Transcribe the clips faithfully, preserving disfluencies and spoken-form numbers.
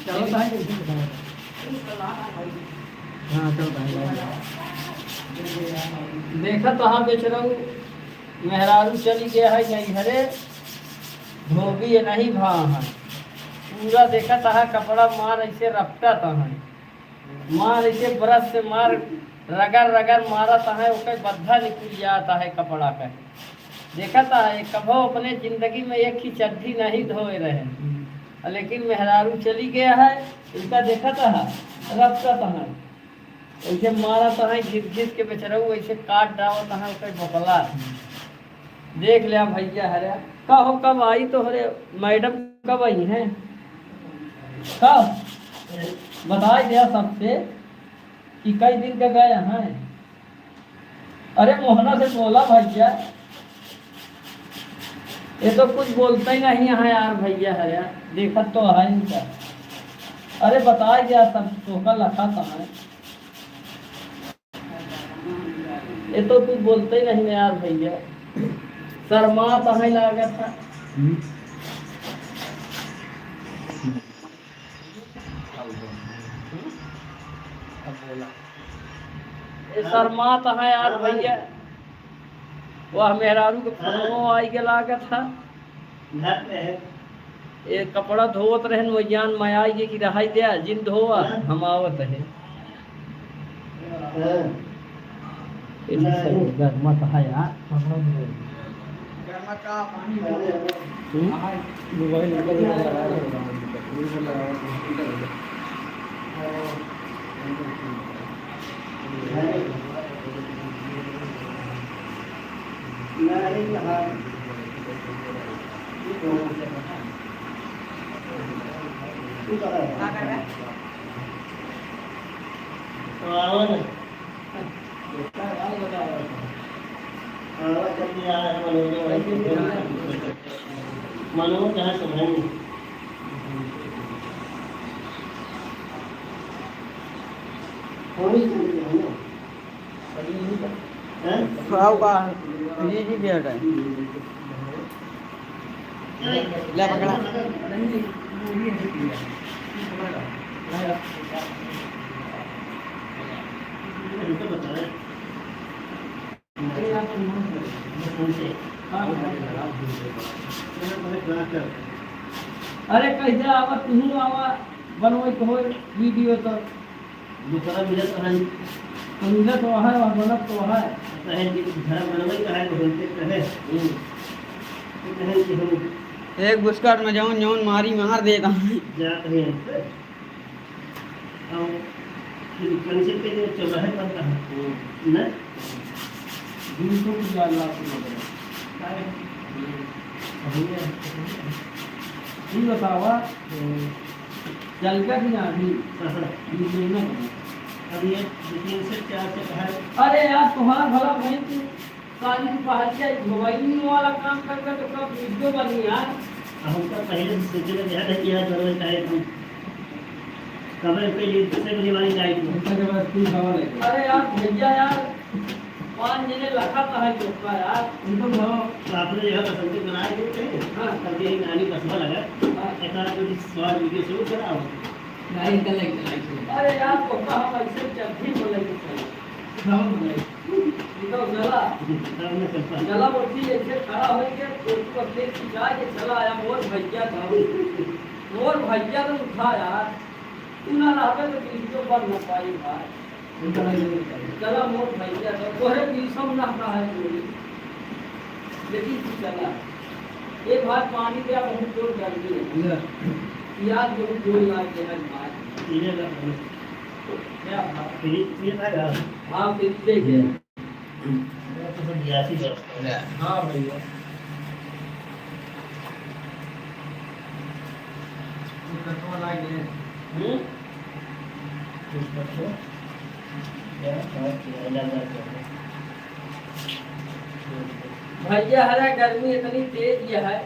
चलो, कहाँ के? हाँ, चलो, कहाँ के? देखत हा बेचरऊ, मेहरारू चली गया है नैहरे, धोबी ये नहीं भा है। पूरा देखत हा कपड़ा मार ऐसे रपटत है, मार ऐसे ब्रश से मार रगड़ रगड़ मारत है, ओकर बद्धा निकल जात है कपड़ा का। देखत है, कभो अपने जिंदगी में एक ही चड्ढी नहीं धोए रहे, लेकिन मेहरारू चली गया है, इनका देखत है, रपटत है, ऐसे मारत है, घिस घिस के बेचरऊ, ऐसे काट डावत है, ओकर बपला। देख लिया भैया हरे, का हो, कब आई तोहरे मैडम, कब आई हैं? कब? बताई दिया सबसे कि कई दिन का गए हैं। अरे मोहना से बोला भैया, ये तो कुछ बोलता ही नहीं है यार भैया हरे, देखत तो है इनका। अरे बताई दिया सब, तोहका लखा तो है। ये तो कुछ बोलते ही नहीं यार भैया, शर्मात है लागत है। ये शर्मात है यार भैया, वह मेहरारू के फोनो आई के लागत है। घर पे है। ए कपड़ा धोवत रहन, वैयान माया ये कि रहाई द्या, जिन धोवा, हाँ। हम आवत है। हाँ। इन्हीं से नहीं। गरमा कहा यार। गरमा का पानी हो गया। हम्म? हाँ, मोबाइल नंबर लगा रहा है। नहीं, हाँ। तो आओ ना। आवा जल्दी आ रहा है, मनोज। मनोज कहाँ से भाई? हैं? खाओ का? ये जी बेटा है। ले पकड़ा। अरे कैसे आवा, तुहूँ आवा, बनवे को हो वीडियो तो। दूसरा मिलत है। तो मिलत तो है और बनत तो है। कहे कि घर बनवे का है, तो बनते कहे। हम्म। तो कहे कि हम एक बुस्कट में जौन जौन मारी मार देता हूँ। जात है हमसे। और फिर कौन से पे जो चौराहे पर का है? हम्म। ना? दूसरों की जान ला के मदद। अरे। हम्म। अभी ये, ये बतावा, तो चल का कि ना अभी? हाँ, हाँ। ये जो ना बना। अब ये दो तीन से चार से बाहर। अरे यार, तुम्हारा भला भाई तू सारी दुपहरिया मोबाइल वाला काम कर कर तो कब वीडियो बनी यार? अब हमका पहले से सोचे लगे है कि यार जरूरत है हम कमरे पे ये दूसरे को निभाने जाए तो। उनका जबरदस्ती उठावा लगे। अरे यार भैया यार, पाँच जने लखा तो है चौका यार। उनको उठाओ। तो आपने यह पसंद बना के थे। हाँ। तब ये नानी कसबा लगा। हाँ। एक आध जो शॉर्ट वीडियो शुरू करा हो। नहीं, इनका लाइक, लाइक। अरे यार, तो हम ऐसे जब भी बोले कि चलो। हाँ, बोले। निकल चला। चला बोलती ऐसे खड़ा होइके, फोटो अपने खिंचा के चला आया, मोर भैया था। मोर भैया तो उठा यार। तू ना रहबे तो वीडियो बन ना पाई भाई। चला मोर भैया तो तोहरे बीसम ना रहा है कोई। लेकिन तू चला। ए भाई पानी दिया, बहुत जोर गर्मी है। यार बहुत जोर लाग गया है भाई। क्या बात। फ्रिज में था यार। हाँ, फ्रिज में है। मेरा तो सब गैस ही बस। ले। हाँ भैया। ये कटवा लाग गए। हम्म? कुछ कटवा? क्या? हाँ, क्या? लग रहा है। भैया, हरा गर्मी इतनी तेज ये है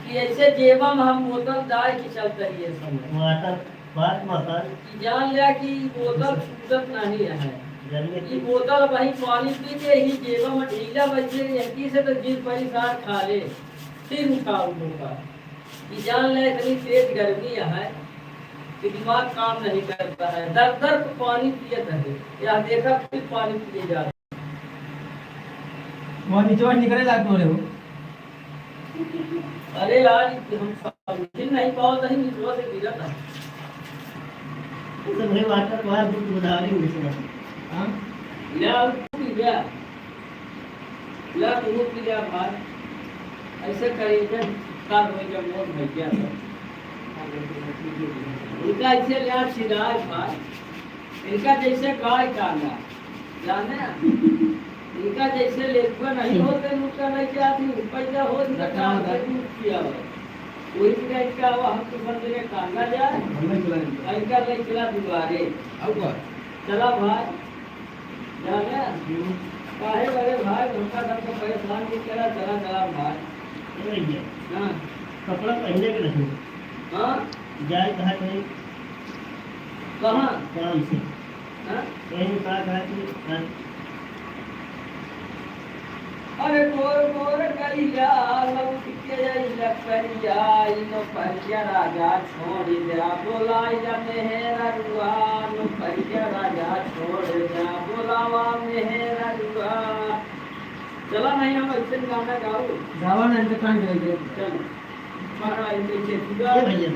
कि ऐसे जेबा में हम बोतल डाल के चलते ही ये समय। वाटर बात मत कर। कि जान लिया कि ई बोतल छूटत नहीं है। जल्दी। ई बोतल वही पानी पी के ही जेबा में ढीला बजे, यही से तो जिन परेशान खा ले, फिर उठाओ धोखा। कि जान लिया इतनी तेज गर्मी है दिमाग काम नहीं करता है, दर दर पे पानी पिए धरे। यहाँ देखा, फिर पानी पिए जा रहे। वहाँ नीचे वाले निकले लाग तोरे हो। अरे यार, हम समझ नहीं पाओ, नहीं नीचे से गिरा था। तो भाई, वाटर बाहर दूध बना रही हूँ इसमें। हाँ? ले आओ, तू पी ले। ले, तू पी ले भाई। ऐसे करेंगे, का होई जब मोर भैया सब। उनका ऐसे ले आ, सिराज भाई। इनका जैसे गाय कांदा, जाने? इनका जैसे लेखुआ नहीं होते, उनका नहीं क्या थी, पैदा हो, इनका काम से दूर किया हो। वही पूरा इनका वो हम तो समझ गए, कांदा जाए, हम नहीं चलाएंगे। इनका नहीं चला दुआरे। अब बात। चला भाई, जाने? हम्म। काहे बड़े भाई, हमका सबको परेशान नहीं करा, चला, चला भाई। ए भैया, हाँ। कपड़ा पहने के नहीं। हाँ? जाए कहाँ कहीं? कहाँ? काम से। हाँ? कहीं का कहा कि, हाँ। अरे गोर गोर गैया लौट के अइला करिया, ई नौकरिया राजा छोड़ द्या, बोलाइला मेहररुआ, नौकरिया राजा छोड़ द्या, बोलावा मेहररुआ। चला नहीं, हम ऐसे गाना गाओ। गावा ना, इनके कान के लगे। चलो। महाराज कैसे पूरा। ए भैया।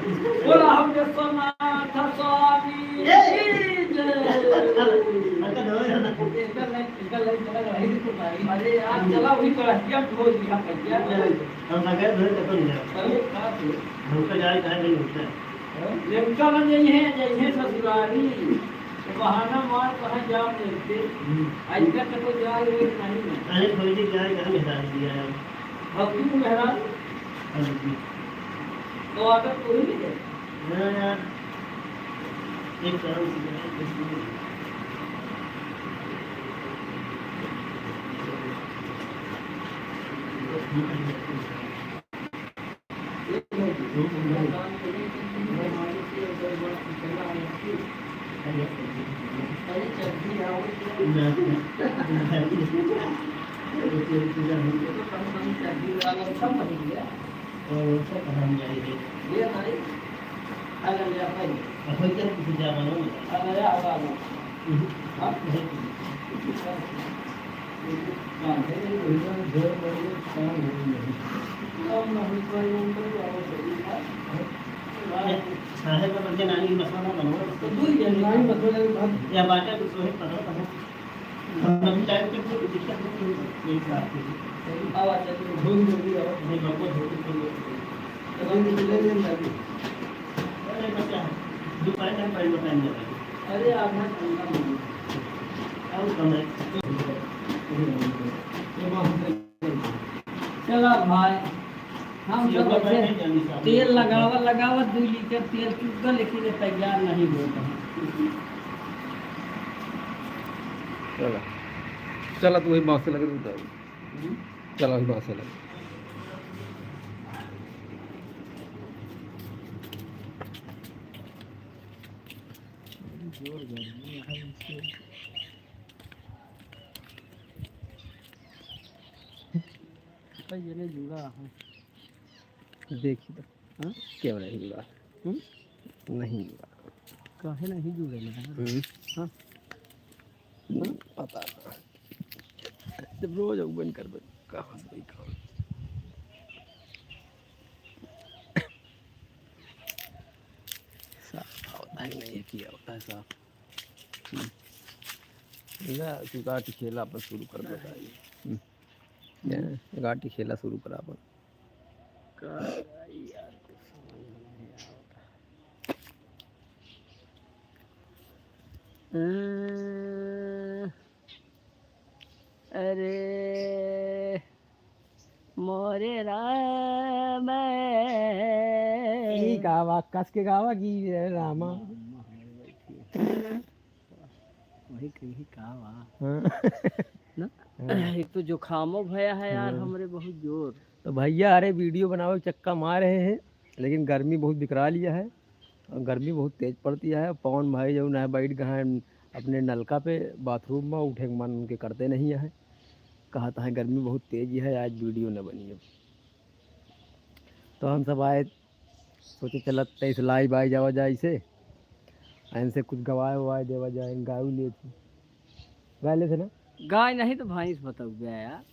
बोला हम विश्वनाथ स्वामी ए। की जय। अंकल, हो गया ना। इनका लाइन, इनका लाइन चला रहा है, इसको मारी। अरे यार, चला वही कड़ा, क्या ढोल दिया भैया। हम ना गए, धोए तक नहीं जाए। अरे, कहाँ से? हमका जाए, कहाँ नहीं होता है। हाँ? लड़का बन जाइए, जाइए ससुरारी। तो बहाना मार, कहाँ जाम लेते। हम्म। आज तक तो जाए, वो नहीं है। अरे, कोई नहीं जाए, कहाँ मेहरारू दिया है? अब क्यों मेहरारू? हाँ जी। तो आदत तो हुई नहीं है। हाँ यार। एक काम से जाए, बस ये। साहेब का बच्चे नानी की बसवा ना बनवा। तो दूर ही जाने। नानी बसवा जाने के बाद। या बाटा कुछ वही पता, पता। हम अभी टाइम पे कोई दिक्कत नहीं है, यही बात है। आवा, चल, धोती, धोती, आवा। नहीं, हमको धोती, धोती। तो हम ले लेंगे अभी। अरे, बच्चा, दो पैंट है, पैंट में पहन लेगा। अरे, आधा घंटा में। और कम है। चला भाई, हम सब ऐसे तेल लगावा लगावा, दो लीटर तेल चुका, लेकिन ये तैयार नहीं होता है। चला, चला, तू वही बांस से लगे, तू उतार। हम्म? चला, वही बांस से लगे। जोर गर्मी है इससे। तो ये नहीं जुड़ा है। देखी तो। हाँ? क्यों नहीं जुड़ा? हम्म? नहीं जुड़ा। काहे नहीं जुड़े ना? हम्म। हाँ? हम्म, पता ना। जब रोज open करबे, कहाँ से भाई काम? साफ होता है कि नहीं, किया होता है साफ। हम्म। ना, तू गाठी खेला पर शुरू कर देता है। हम्म। या, गाठी खेला शुरू करा अपन। का यार, कुछ समझ में नहीं आवता। अं, अरे मोरे राम। ई गावा, कस के गावा कि रामा। वही कही का बा। हाँ। ना? हाँ। एक तो जुकामो भया है यार, हाँ। हमरे बहुत जोर। तो भैया, अरे, video बनावे के चक्का मार रहे हैं, लेकिन गर्मी बहुत बिकरा लिया है और गर्मी बहुत तेज पड़ती है। पवन भाई जो ना बैठ गए हैं अपने नलका पे, bathroom में, उठे के मन उनके करते नहीं है, कहता है गर्मी बहुत तेज है, आज video न बनी है। तो हम सब आए, सोचे चलत तैसे live आए जावा जाए इसे, इनसे कुछ गवाए ववाए देवा जाए, गाय ले थी। गाय ले थे ना? गाय नहीं तो भैंस बताऊ गया यार।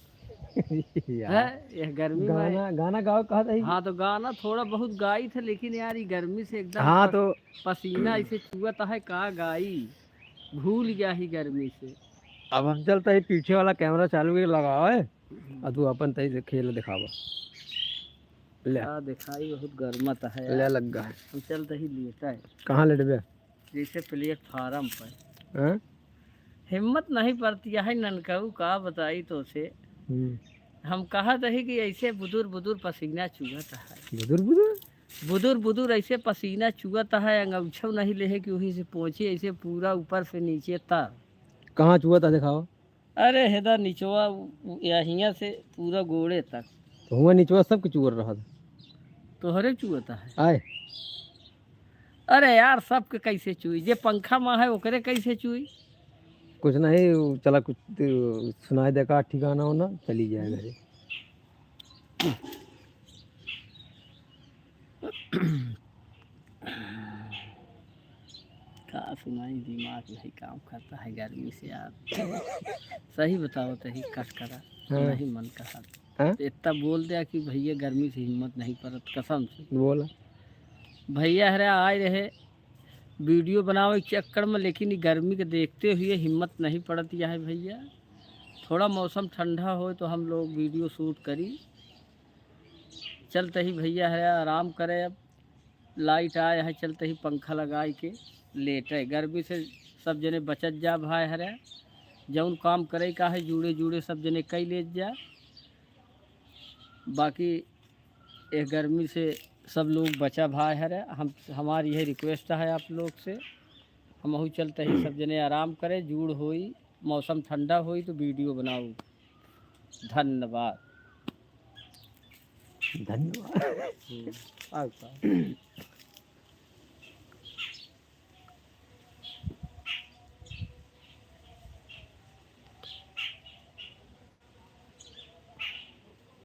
यार। है, यह गर्मी में। गाना, गाना गाओ कहा था। हाँ, तो गाना थोड़ा बहुत गाई थे, लेकिन यार, ये गर्मी से एकदम हाँ, पस-, तो पसीना ऐसे चुअत है, का गाई, भूल गया ही गर्मी से। अब हम चलते ही पीछे वाला कैमरा चालू के लगाओ है, और तू अपन तही से खेल दिखावा। ले। का दिखाई, बहुत गर्मत है ले यार। लग गा है। हम चलते ही लेटा है। कहाँ लेटबे? जैसे प्लेटफार्म पर। हाँ? हिम्मत नहीं पड़ती है ननकऊ, का बताई तो से। हम्म। हम कहत ही कि ऐसे बुदुर बुदुर पसीना चुअत है। बुदुर बुदुर? बुदुर बुदुर ऐसे पसीना चुअत है, अंगौछो नहीं लेहे कि वहीं से पोंछे, ऐसे पूरा ऊपर से नीचे तर। कहाँ चुअत है, दिखाओ। अरे हेदा निचवा उ-, उ-, यहिया से पूरा गोड़े तक। तो हुआ निचवा सबके चुअर रहा था। तोहरे चुअत है। आए। अरे यार, सबके कैसे चुई? जे पंखा में है, ओकरे कैसे चुई? कुछ नहीं, उ चला कुछ, उ सुनाई दे का ठिकाना हो ना, चली जाए घरे। का सुनाई, दिमाग नहीं काम करता है गर्मी से यार। सही बताओ तो ही कट करा, हाँ। नहीं मन कहा। हाँ? तो इतना बोल दिया कि भैया गर्मी से हिम्मत नहीं पड़त, कसम से। बोला। भैया हरे आए रहे वीडियो बनावे के चक्कर में, लेकिन ई गर्मी के देखते हुए हिम्मत नहीं पड़त यह है भैया। थोड़ा मौसम ठंडा हो तो हम लोग वीडियो शूट करी। चलते ही भैया है आराम करे, अब लाइट आए है, चलते ही पंखा लगाए के लेटे। गर्मी से सब जने बचत जा भाई हरे, जौन काम करे का है जुड़े जुड़े सब जने कई लेत जा। बाकी यह गर्मी से सब लोग बचा भाई हरे। हम, हमारी यह रिक्वेस्ट है आप लोग से, हमहू चलते ही सब जने आराम करे, जूड़ होई, मौसम ठंडा होई तो वीडियो बनाऊ। धन्यवाद। धन्यवाद। हम्म, और का?